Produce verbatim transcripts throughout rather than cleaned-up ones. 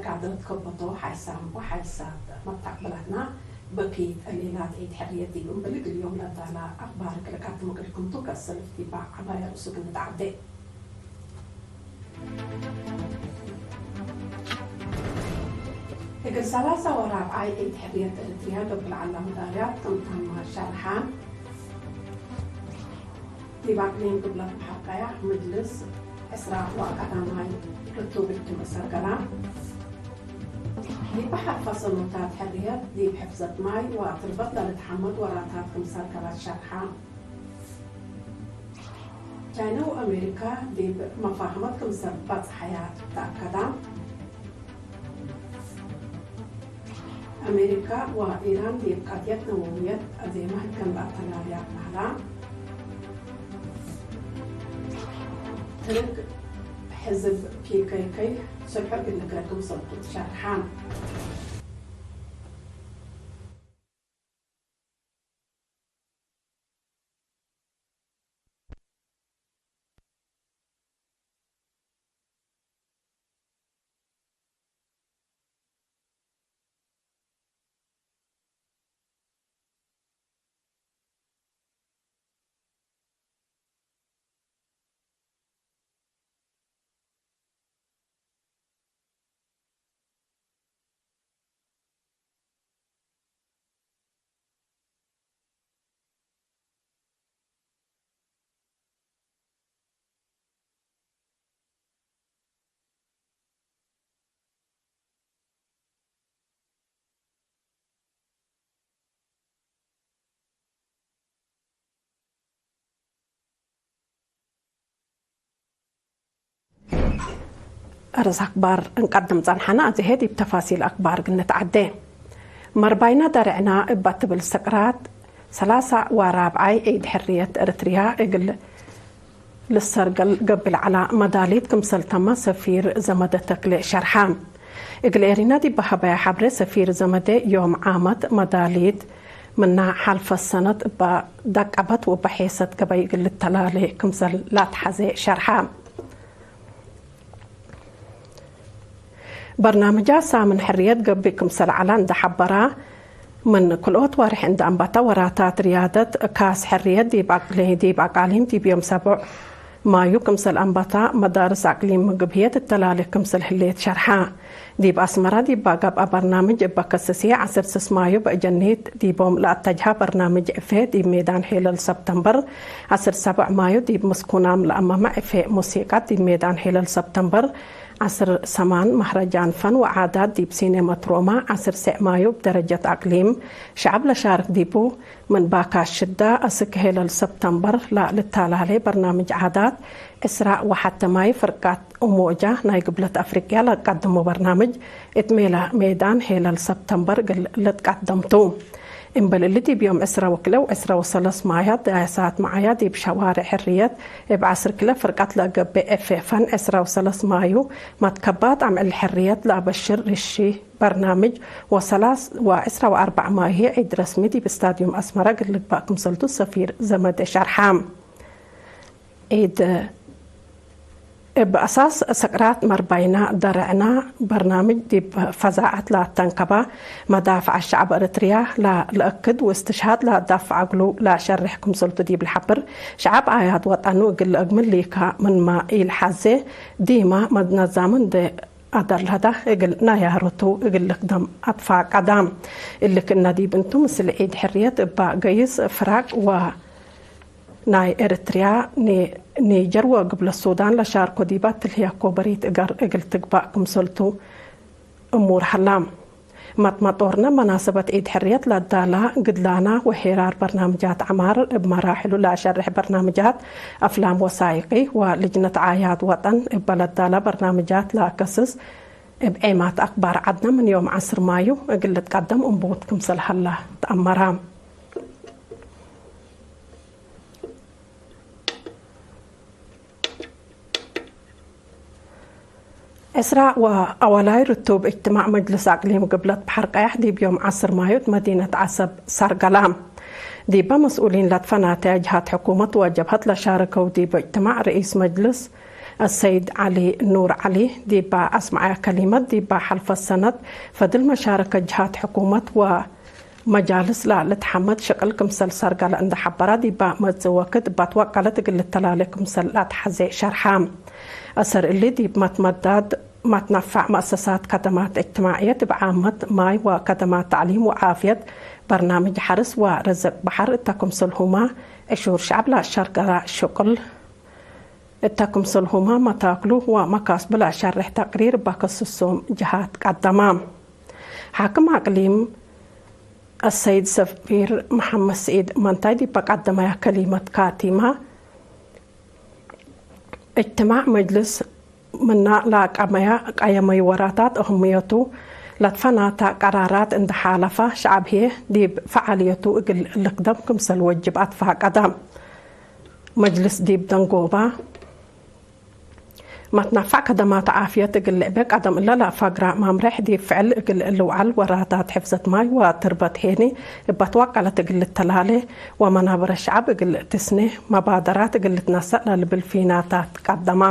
ቃድረት ከበቶ ሓይሳም ወሓይሳት መተቅብላትና በኪት ዕሌላት ዒድ ሕርየት ዲብ እምብልግ ልዮም ለዳላ አክባር እግል ቀድም እግልኩም ቱ። ከሰልፍ ዲባ ዐባያ ርእሱ እግል ንትዓዴ። እግል ሰላሳ ወራብዓይ ዒድ ሕርየት ኤረትርያ ገብእ ለዐላ መዳልያት ክም ታመ ሸርሐ። ዲብ አቅሊም ግብለት በሐር ቀያሕ ምጅልስ ዕስራ ወቀዳማይ ርቱብ እጅትምዕ ሰርገላ። ዲብ ሐርፈ ሰኖታት ሕርየት ዲብ ሕፍዘት ማይ ወትርበት ለልትሐመድ ወራታት ክምሰል ከረት ሸርሐ። ቻይነ ወአሜሪካ ዲብ መፋህመት ክምሰል በጽሐያ ተአከዳ። አሜሪካ ወኢራን ዲብ ቀድየት ነወውየት አዜመ ህግም ለአተላልያት በህላ። ትርክ ሕዝብ ፒ ኬ ኬ ስልሑ እግል ልግረ ክምሰልቱ ትሸርሐ። አርስ አክባር እንቀድም ጸንሐነ፣ አዜ ዲብ ተፋሲል አክባር እግል ንትዓዴ። መርባይና ደርዕና እበ ትብል ሰቅራት ሰላሳ ወራብዓይ ዒድ ሕርየት ኤረትርያ እግል ልሰርገል ገብእ ለዐላ መዳሊት ክምሰል ተመ ሰፊር ዘመደ ተክሌ ሸርሐ። እግል ኤሪና ዲብ ሀበያ ሐብሬ ሰፊር ዘመደ ዮም ዓመት መዳሊት ምና ሐልፈ ሰነት እበ ደቀበት ወበ ሔሰት ገበይ እግል ልተላሌ ክምሰል ላትሐዜ ሸርሐ። በርናምጃ ሳምን ሕርየት ገብእ ክምሰል ዐላ እንደ ሐበራ፣ ምን ክልኦት ዋርሕ እንደ አንበተ ወራታት ርያደት ካስ ሕርየት ዲብ አቅሊ-፣ ዲብ አቃሊም ዲብ ዮም ሰብዕ ማዩ ክምሰል አንበተ፣ መዳርስ አቅሊም ምግብ ህዬ ትተላሌ ክምሰል ህሌት ሸርሐ። ዲብ አስመረ ዲብ ገብአ በርናምጅ እበ ከስስየ ዐስር ስስ ማዩ በእጀኒት ዲቦም ለአተጅሀ በርናምጅ ዕፌ ዲብ ሜዳን ሔለል ሰብተምበር፣ ዐስር ሰብዕ ማዩ ዲብ ምስኩናም ለአመመ ዕፌ ሙሲቀት ዲብ ሜዳን ሔለል ሰብተምበር፣ ዐስር ሰማን መህረጃን ፈን ወዓዳት ዲብ ሲኔመት ሮማ፣ ዐስር ሴዕ ማዩ እብ ደረጀት አቅሊም ሸዐብ ለሻርክ ዲቡ፣ ምን ባካት ሽዳ አስክ ሔለል ሰብተምበር ለልታላሌ በርናምጅ ዓዳት፣ ዕስራ ወሐተ ማዩ ፍርቃት እሞጃ ናይ ግብለት አፍሪቅያ ለቀድሞ በርናምጅ እት ሜላ ሜዳን ሔለል ሰብተምበር እግል ልትቀደም ቱ። እምበል እሊ ዲብ ዮም ዕስራ ወክልኤ ወዕስራ ወሰለስ ማያት ዳያሳት መዓያ ዲብ ሸዋሬዕ ሕርየት እብ ዐስር ክለ ፍርቀት ለገብእ ዕፌ ፈን ዕስራ ወሰለስ ማዩ መትከባት አምዕል ሕርየት ለአበሽር ርሺ በርናምጅ ወሰላስ ወዕስራ ወአርበዕ ማዩ ዒድ ረስሚ ዲብ ስታድዩም አስመረ እግል ልግባእ ክምሰልቱ ሰፊር ዘመደ ሸርሐ። ዒድ እብ አሳስ ሰቅራት መርባይና ደረዕና በርናምጅ ዲብ ፈዛዐት ለአተንከበ መዳፍዕ ሸዐብ ኤረትርያ ለልአክድ ወእስትሽሃድ ለዳፍዕ እግሉ ለሸሬሕ ክምሰልቱ ዲብ ለሐብር፣ ሸዐብ አያት ወጠኑ እግል ለአግምል ሊከ ምንመ ኢልሐዜ፣ ዲመ መትነዛም እንዴ አደለተ እግል ናያሩቱ እግል ልክደም አትፋቀደ። እሊ ክእነ ዲብ እንቱ፣ ምስል ዒድ ሕርየት እበ ገይስ ፍራቅ ወ ናይ ኤረትርያ፣ ኒ-፣ ኒጀር ወግብለ ሱዳን ለሻርኮ ዲበ ትልህየ ኮበሪት እገር እግል ትግባእ ክምሰልቱ እሙር ሀላ። መጥመጦርነ መናሰበት ዒድ ሕርየት ለአዳላ ግድላና ወሄራር በርናምጃት ዐማር እብ መራሕሉ ለአሸርሕ በርናምጃት አፍላም ወሳይቂ ወልጅነት ዓያት ወጠን እበ ለአዳላ በርናምጃት ለአከስስ እብ ዔማት አክባር ዐድነ ምን ዮም ዐስር ማዩ እግል ልትቀደም እንቡት ክምሰል ሀላ ተአመረ። ዕስራ ወአወላይ ርቱብ እጅትማዕ መጅልስ አቅሊም ግብለት በሐር ቀያሕ ዲብ ዮም ዐስር ማዩ እት መዲነት ዐሰብ ሰርገላ። ዲበ መስኡሊን ለትፈናተየ ጀሃት ሕኩመት ወጀብሀት ለሻረከው ዲብ እጅትማዕ ርኢስ መጅልስ አሰይድ ዐሊ ኑር ዐሊ ዲባ አስመዐያ ከሊመት፣ ዲባ ሐልፈ ሰነት ፈድል መሻረከት ጅሃት ሕኩመት ወመጃልስ ለልትሐመድ ሽቅል ክምሰል ሰርገለ እንዴ ሐበራ፣ ዲባ መጽእ ወክድ እባት ወቀለት እግል ልተላሌ ክምሰል ለአትሐዜ ሸርሐ። አሰር እሊ ዲብ መትመዳድ መትነፋዕ መአሰሳት ከደማት እጅትማዕየት እብ ዓመት ማይ ወከደማት ተዕሊም ወዓፍየት በርናምጅ ሐርስ ወርዝቅ በሐር እተ ክምሰልሁመ እሹር ሸዐብ ለአሸርገለ ሽቅል እተ ክምሰልሁመ መታክሉ ወመካስቡ ለአሸሬሕ ተቅሪር እበ ክስሶም ጅሃት ቀደመ። ሓክም አቅሊም አሰይድ ሰፊር መሐመድ ስዒድ መንታይ ዲበ ቀደመያ ከሊመት ካቲመ፣ እጅትማዕ መጅልስ ምና ለአቀመያ ቀየመዩ ወራታት እህምየቱ ለትፈናተ ቀራራት እንዴ ሓለፈ፣ ሸዐብ ህዬ ዲብ ፈዓልየቱ እግል ልክደም ክምሰል ወጅብ አትፋቀደ። መጅልስ ዲብ ደንጎባ መትነፋዕ ከደማት ዓፍየት እግል ልዕቤ ቀደም እለ ለአፋግራ መምሬሕ ዲብ ፍዕል እግል ልውዐል ወራታት ሕፍዘት ማይ ወትርበት ሄኒ እበ ትወቀለት እግል ልተላሌ ወመናበረ ሸዐብ እግል ትስኔ መባደራት እግል ልትነሰእ ለልብል ፊናታት ቀደመ።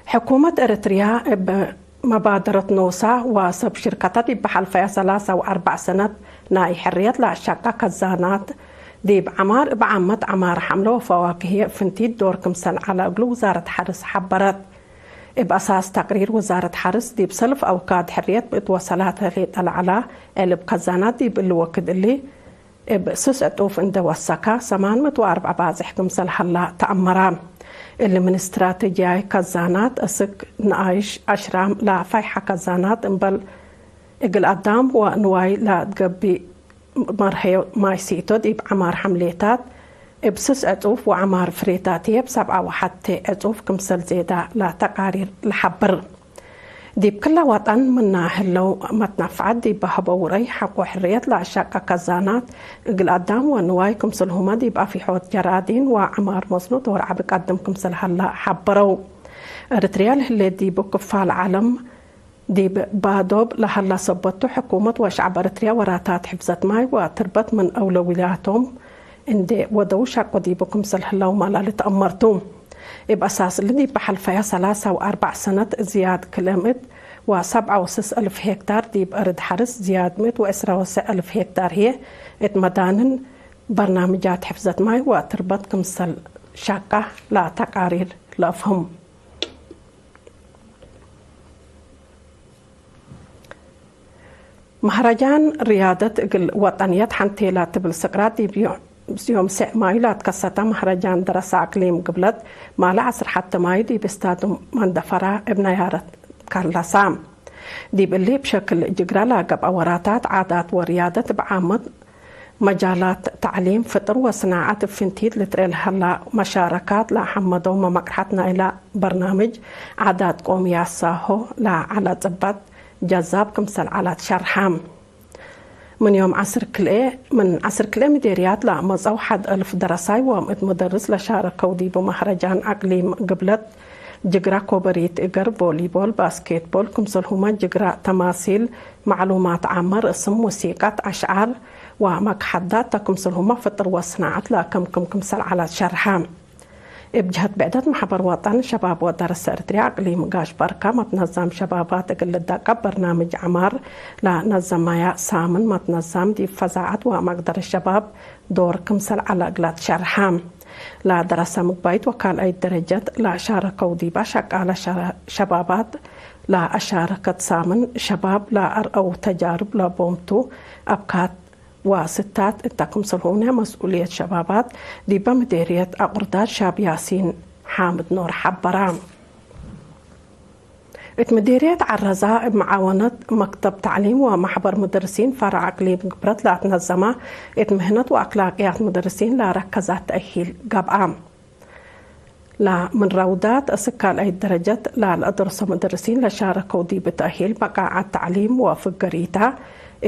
ሕኩመት ኤረትርያ እብ መባደረት ኖሳ ወሰብ ሽርከተ ዲብ ሐልፈያ ሰላሳ ወአርበዕ ሰነት ናይ ሕርየት ለአሸቀ ከዛናት ዲብ ዐማር እብ ዓመት ዐማር ሐምለ ወፈዋክህየ ፍንቲት ዶር ክምሰል ዐለ እግሉ ውዛረት ሐርስ ሐበረት። እብ አሳስ ተቅሪር ውዛረት ሐርስ ዲብ ሰልፍ አውካድ ሕርየት ብእት ወሰላተ ሌጠ ለዐላ ዕልብ ከዛናት ዲብ እሊ ወክድ እሊ እብ ስስ ዕጡፍ እንዴ ወሰከ፣ ሰማን ምእት ወአርበዕ ባጽሕ ክምሰል ሀላ ተአመረ። እሊ ምን እስትራተጅያይ ከዛናት፣ እስክ ነኣይሽ አሽራም ለፋይሐ ከዛናት እምበል፣ እግል አዳም ወንዋይ ለትገብእ መርሐዮ ማይ ሲእቶ ዲብ ዐማር ሐምሌታት እብ ስስ ዕጡፍ ወዐማር ፍሬታት ህዬ እብ ሰብዓ ወሐቴ ዕጡፍ ክምሰል ዜዳ ለተቃሪር ለሐብር። ዲብ ክለ ወጠን ምና ህለው መትነፍዐት ዲብ ሀበው ረይ ሐቆ ሕርየት ለአሸቀ ከዛናት፣ እግል አዳም ወንዋይ ክምሰልሁመ ዲብ አፊሖት ጀራዲን ወዐማር መስኖ ዶር ዐቢ ቀድም ክምሰል ሀላ ሐበረው። ኤረትርያ ለህሌት ዲቡ ክፋል ዐለም ዲብ ባዶብ ለሀላ ሰበት ቱ፣ ሕኩመት ወሸዐብ ኤረትርያ ወራታት ሕፍዘት ማይ ወትርበት ምን አውለውያቶም እንዴ ወደው ሸቁ ዲቡ ክምሰል ህለውመ ለልትአመር ቱ። እብ አሳስ እሊ ዲብ ሐልፈያ ሰላሳ ወአርበዕ ሰነት ዝያድ ክልኤ ምእት ወሰብዓ ወስስ አልፍ ሄክታር ዲብ አርድ ሐርስ ዝያድ ምእት ወዕስራ ወሰዕ አልፍ ሄክታር ህዬ እት መዳንን በርናምጃት ሕፍዘት ማይ ወትርበት ክምሰል ሸቀ ለተቃሪር ለአፍህም። መህረጃን ርያደት እግል ወጠንየት ሐንቴላ ትብል ስቅራት ዲብ ዮም ሴዕ ማዩ ለአትከሰተ መህረጃን ደረሰ አቅሊም ግብለት ማለ ዐስር ሐቴ ማዩ ዲብ ስታድዩም መንደፈራ እብ ነያረት ከለሰ። ዲብ እሊ እብ ሸክል ጅግረ ለገብአ ወራታት ዓዳት ወርያደት እብ ዓመት መጃላት ተዕሊም፣ ፍጥር ወስናዐት እብ ፍንቲት ልትርኤ ለሀላ መሻረካት ለአሐመደው መመቅርሐት ናይላ በርናምጅ ዓዳት ቆምያት ሳሆ ለዐለ ጽበት ጀዛብ ክምሰል ዐለ ትሸርሐ። ምን ዮም ዐስር ክልኤ፣ ምን ዐስር ክልኤ ምዴርያት ለአመጸው ሐድ አልፍ ደረሳይ ወምእት ሙደርስ ለሻረከው ዲቡ መህረጃን አቅሊም ግብለት፣ ጅግረ ኮበሪት እገር፣ ቮሊቦል፣ ባስኬትቦል፣ ክምሰልሁመ ጅግረ ተማሲል፣ መዕሉማት ዓመ፣ ርእስም፣ ሙሲቀት፣ አሽዓር ወመክሐዳት ተ፣ ክምሰልሁመ ፍጥር ወስናዐት ለአከምክም ክምሰል ዐለ ትሸርሐ። እብ ጀህት ብዕደት መሕበር ወጠን ሸባብ ወደረሰ ኤረትርያ አቅሊም ጋሽ በርከ መትነዛም ሸባባት እግል ልደቀብ በርናምጅ ዐማር ለነዘመያ ሳምን መትነዛም ዲብ ፈዛዐት ወመቅደረት ሸባብ ዶር ክምሰል ዐለ እግለ ትሸርሐ። ለደረሰ ምግባይት ወካልአይት ደረጀት ለአሻረከው ዲበ ሸቃለ ሸባባት ለአሻረከት ሳምን ሸባብ ለአርአው ተጃርብ ለቦምቱ አብካት ወስታት እተ ክምሰልሁነ መስኡልየት ሸባባት ዲበ ምዴርየት አቁርዳድ ሻብ ያሲን ሓምድ ኖር ሐበረ። እት ምዴርየት ዐረዛ እብ መዓወነት መክተብ ተዕሊም ወመሕበር ሙደርሲን ፈርዕ አቅሊም ግብረት ለአትነዘመ እት ምህነት ወአክላቅያት ሙደርሲን ለረከዘ ተእሂል ገብአ። ለምን ረውዳት እስክ ካልአይት ደረጀት ለለአደርሶ መደርሲን ለሻረከው ዲብ ተእሂል በቃዐት ተዕሊም ወፍገሪታ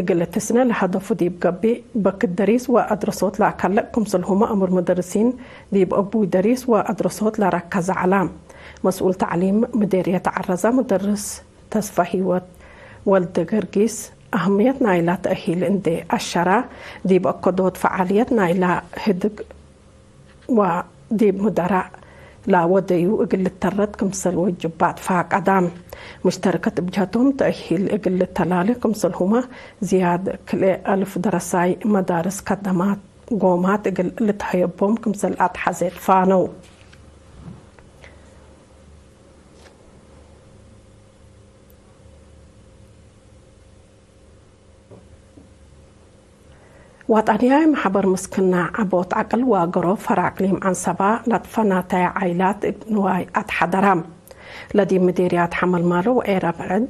እግል ትስነ ለሀደፉ ዲብ ገብእ፣ በክት ደሪስ ወአድረሶት ለአከልቅ ክምሰልሁመ አምር መደርሲን ዲብ አቡይ ደሪስ ወአድረሶት ለረከዘ ዐለ። መስኡል ተዕሊም ምዴርየት ዐረዛ መደርስ ተስፋ ህይወት ወልደ ገርጊስ፣ አህምየት ናይላ ተእሂል እንዴ አሸራ፣ ዲብ አከዶት ፈዓልየት ናይላ ህድግ ወዲብ ምደራዕ ለወደዩ እግል ልተረድ ክምሰል ወጅብ አጥፋ ቀዳም። ሙሽተረከት እብ ጀሀቶም ተእሂል እግል ልተላሌ ክምሰልሁመ ዝያድ ክልኤ አልፍ ደረሳይ መዳርስ ከደማት ጎማት እግል ልትሀየቦም ክምሰል አትሐዜ ትፋነው። ዋጣንያይ መሕበር ምስክና ዐቦት ዐቅል ወገሮብ ፈራ አቅሊም ዐንሰባ ለትፈናተየ ዓይላት እብ ንዋይ አትሐደራ። ለዲብ ምዴርያት ሐመልማሎ ወኤረ ብዕድ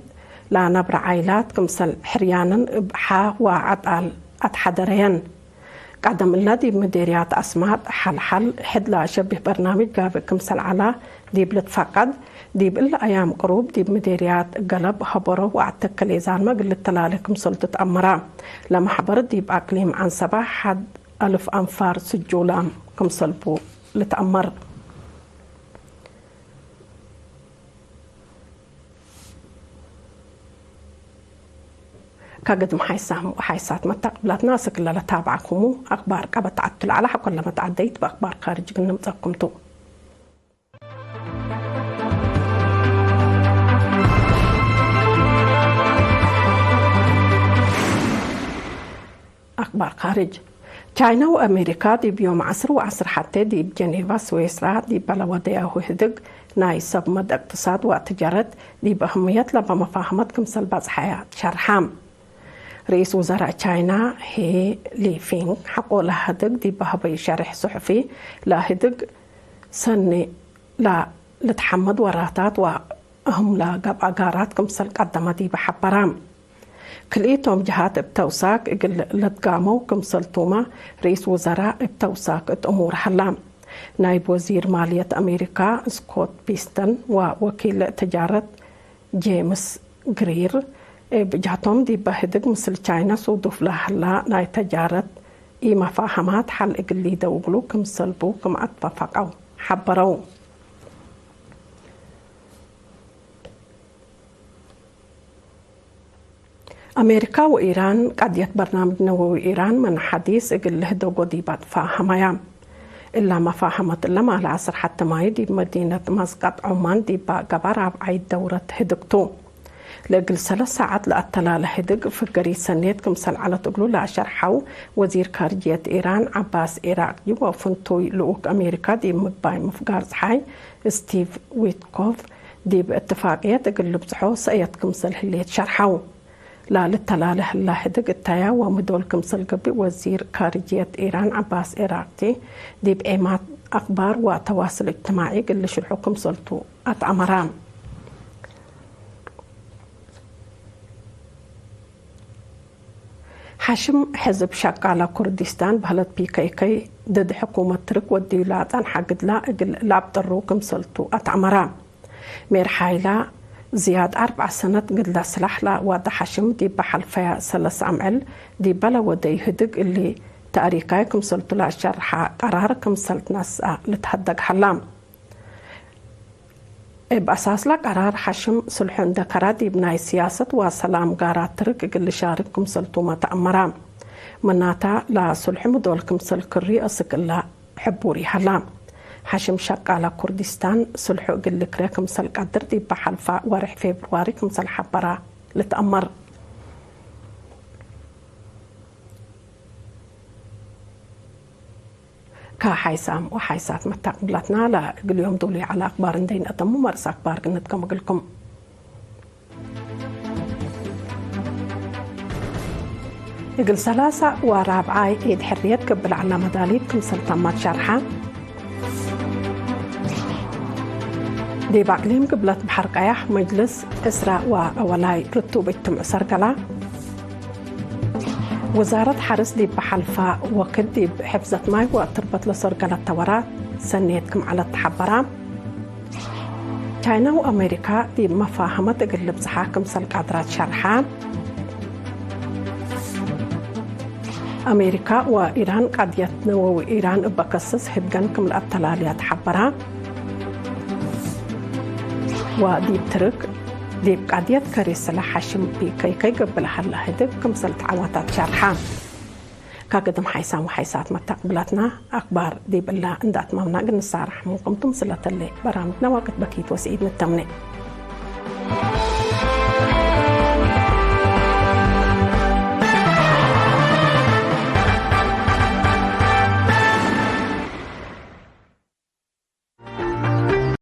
ለነብረ ዓይላት ክምሰል ሕርያንን እብ ሐ ወዐጣል አትሐደረየን። ቀደም እለ ዲብ ምዴርያት አስማጥ ሐል-ሐል ሕድ ለአሸብህ በርናምጅ ጋብእ ክምሰል ዐላ ዲብ ልትፈቀድ፣ ዲብ እለ አያም ቅሩብ ዲብ ምዴርያት ገለብ ሀበሮ ወአተክል ኤዛንመ እግል ልተላሌ ክምሰል ትትአመራ። ለመሕበር ዲብ አቅሊም ዐንሰባ ሐድ አልፍ አንፋር ስጁላም ክምሰል ቡ ልትአመር። ከግድም ሓይሳም ወሓይሳት መተቅብላትና እስክ ለለታብዓኩሙ አክባር ቀበት ተዐቱ ለዐለ ሐቆ ለመትዓደይት በአክባር ካርጅ ግንምጸኩም ቱ። አክባር ካርጅ። ቻይና ወአሜሪካ ዲብ ዮም ዐስር ወዐስር ሐቴ ዲብ ጀኔቫ ስዌስራ ዲበ ለወደያሁ ህድግ ናይ ሰብ መድ እቅትሳድ ወትጃረት ዲብ አህምየት ለበ መፋህመት ክምሰል በጽሐያ ሸርሐ። ርኢስ ውዘራእ ቻይና ሄ ሊፊንግ ሐቆለ ህድግ ዲበ ሀበዩ ሸሬሕ ጽሑፊ ለህድግ ሰኒ ለልትሐመድ ወራታት ወ እህም ለገብአ ጋራት ክምሰል ቀደመ ዲበ ሐበረ። ክልኢቶም ጀሃት እብ ተውሳክ እግል ልትጋመው ክምሰልቱመ ርኢስ ውዘራእ እብ ተውሳክ እት እሙር ሀላ። ናይብ ወዚር ማልየት አሜሪካ ስኮት ቢስተን ወወኪል ትጃረት ጄምስ ግሪር እብ ጀህቶም ዲበ ህድግ ምስል ቻይና ሱዱፍ ለሀላ ናይ ተጃረት ኢመፋሀማት ሐል እግል ሊደው እግሉ ክምሰል ቡ ክም አትፈፈቀው ሐበረው። አሜሪካ ወኢራን ቀድየት በርናምጅ ነወዊ ኢራን ምን ሐዲስ እግል ልህደጎ ዲብ አትፋሀመያ። እላ መፋሀመት እለ ማለ ዐስር ሐቲ ማይ ዲብ መዲነት መስቀጥ ዑማን ዲብ ገበ ራብዓይት ደውረት ህድግ ቱ። ለእግል ሰለስ ሳዐት ለአተላለ ህድግ ፍገሪት ሰኔት ክምሰል ዐለት እግሉ ለአሸርሐው ወዚር ካርጅየት ኢራን ዐባስ ዒራቅጂ ወፍንቱይ ልኡክ አሜሪካ ዲብ ምግባይ ምፍጋር ጸሓይ ስቲቭ ዊትኮፍ ዲብ እትፋቅየት እግል ልብጽሖ ሰእየት ክምሰል ህሌት ሸርሐው። ላልተላለ ህላ ህድግ እተያ ወምዶል ክምሰል ገብእ ወዚር ካርጅየት ኢራን ዐባስ ዒራቅጂ ዲብ ዔማት አክባር ወተዋስል እጅትማዒ እግል ልሽርሑ ክምሰልቱ አትአመራ። ሐሽም ሕዝብ ሸቃለ ኩርዲስታን በህለት ፒ ኬ ኬ ድድ ሕኩመት ትርክ ወድዩ ለአጸንሐ ግድላ እግል ለአብጥሩ ክምሰልቱ አትአመራ። ሜር ሓይላ ዝያድ አርበዕ ሰነት ግድለ ስላሕ ለአዋደ ሐሽም ዲበ ሐልፈየ ሰለስ አምዕል ዲበ ለወደዩ ህድግ እሊ ተእሪካይ ክምሰልቱ ለአሸርሐ ቀራር ክምሰል ትነስአ ልትሀደግ ሀላ። እብ አሳስለ ቀራር ሐሽም ስልሑ እንደ ከራ ዲብ ናይ ስያሰት ወሰላም ጋራት ትርክ እግል ልሻርክ ክምሰልቱመ ተአመራ። ምናተ ለስልሑ ምዶል ክምሰል ክሪ እስክ እለ ሕቡር ይሀላ። ሐሽም ሸቃለ ኩርዲስታን ስልሑ እግል ልክሬ ክምሰል ቀድር ዲበ ሐልፈ ወርሕ ፌብርዋሪ ክምሰል ሐበረ ልትአመር። ከሓይሳም ወሓይሳት መታቅብላትና ለእግል ዮም ዱሉይ ዐለ አክባር እንዴ ነአተሙ መርስ አክባር ግንድገም እግልኩም። እግል ሰላሳ ወራብዓይ ዒድ ሕርየት ክብል ዐላ መዳሊት ክምሰል ተመት ሸርሐ። ዲብ አቅሊም ግብለት በሐር ቀያሕ መጅልስ ዕስራ ወአወላይ ርቱብ እጅትምዕ ሰርገላ። ውዛረት ሐርስ ዲብ በሐልፋ ወክድ ዲብ ሕፍዘት ማይ ወትርበት ለሰርገለት ተወራት ሰኔት ክም ዐለት ተሐበራ። ቻይና ወአሜሪካ ዲብ መፋሀመት እግል ልብጽሓ ክምሰል ቃድራት ሸርሓ። አሜሪካ ወኢራን ቃድየት ነወዊ ኢራን እበ ከስስ ህድገን ክም ለአተላልያ ተሐበራ። ወዲብ ትርክ ዲብ ቃድየት ከሬ ስላሕ ሐሽም ፒ ከይ ከይ ገብእ ለሀለ ህድግ ክምሰል ተዐዋታት ሻርሐ። ካገደም ሓይሳም ወሓይሳት መታቅብላትና አክባር ዲብ እላ እንዳ አትማምና እግል ንሳረሕ ምንኩም ቱ ምስለ ተሌ በራምጅና ወቅት በኪት ወስዒድ ንተምኔ።